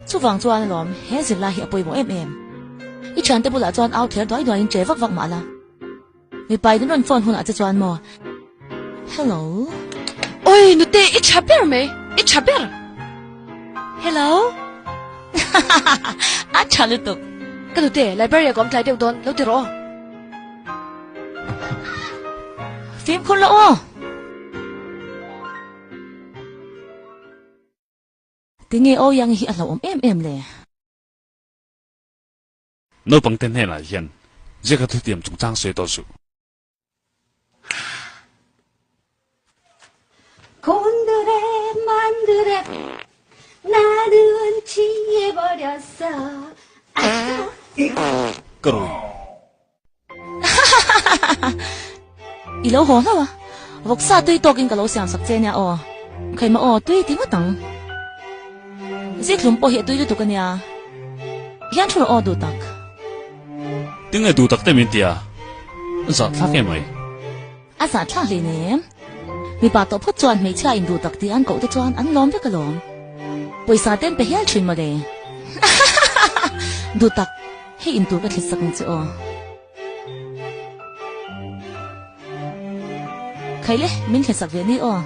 Chuvang chuan alawm he zirlai hi a pawimawh em em. I thiante bulah chuan au thler duai duaiin che vak vak mah la. Mipa in an rawn phone hunah che chuan maw? Hello. Oi nute i tha ber mai, i tha ber. Hello. A tha lutuk. Ka nute, library ah ka awm tlai deuh dawn, lo ti rawh aw. Fimkhur la aw. Tinge aw Yang hi a hlauhawm em em le? Naupangte hnenah hian ziaka thutiam chungchang sawi tawh suh. Ka rui. I lo haw hlauh a, vawksa tui tawkin ka lo siam sak che nia aw. Khaimah aw, tui ti ngawt ang. Zikhlum pawh hi a tui lutuk a nia. Hian thu rawh aw duh tak. Tinge duh tak te min tia? A zah thlak em mai. A zah thlak hle nem. Mipa tawh phawt chuan hmeichhia in duh tak tih an koh te chuan an lawm vek alawm. Pawisa te an pe hial thin mawle. Duh tak. Hei in tur ka thlit sak ang che aw. Khai le, min thlit sak ve ni aw.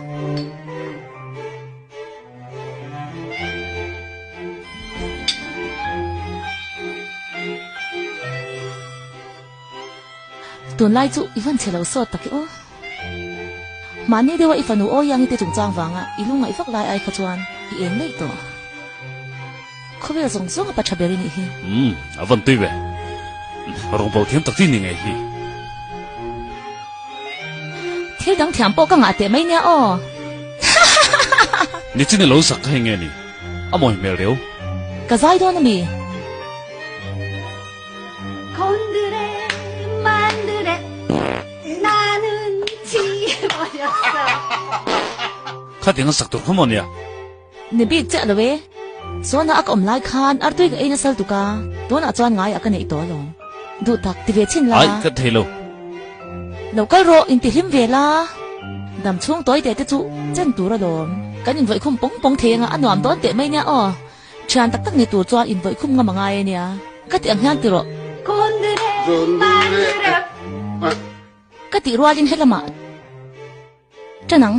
Tunlai chu i van chhe lo sawt tak i aw. Mahni deuha i fanu aw iang i te chungchang vanga i lungngaih vak lai ai kha chuan i eng daih tawh. Khawvel zawng zawng a pa tha ber i nih hi. Umm, a van tui ve. Rawng bo thiam tak chi ni ngei hi. Thil dang thiam pawh ka ngah teh mai nia aw. Nichin i lo sak kha hei nge ni? A mawi hmel riau. Ka zai dawn a mi? Khatiang a sak tur kha maw nia? Ni bik chiah lo e. Sawnah a ka awm lai khan artui ka ei nasal tuk a, tunah chuan ngaiah ka neih tawh alawm. Duh tak ti ve chhin la. Ai, ka thei lo. Lo kal rawh, intihlim ve la. Dam chhung tawi teh te chu chen tur alawm. Kan invawikhum pawng pawng thei anga a nuam dawn teh mai nia aw. Thian tak tak ni tur chuan invawikhum ngam a ngai a nia. Ka ti ang hian ti rawh. Ka tih rualin helamah ṭan ang.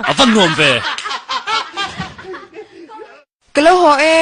A va nuam ve. Ka lo haw e.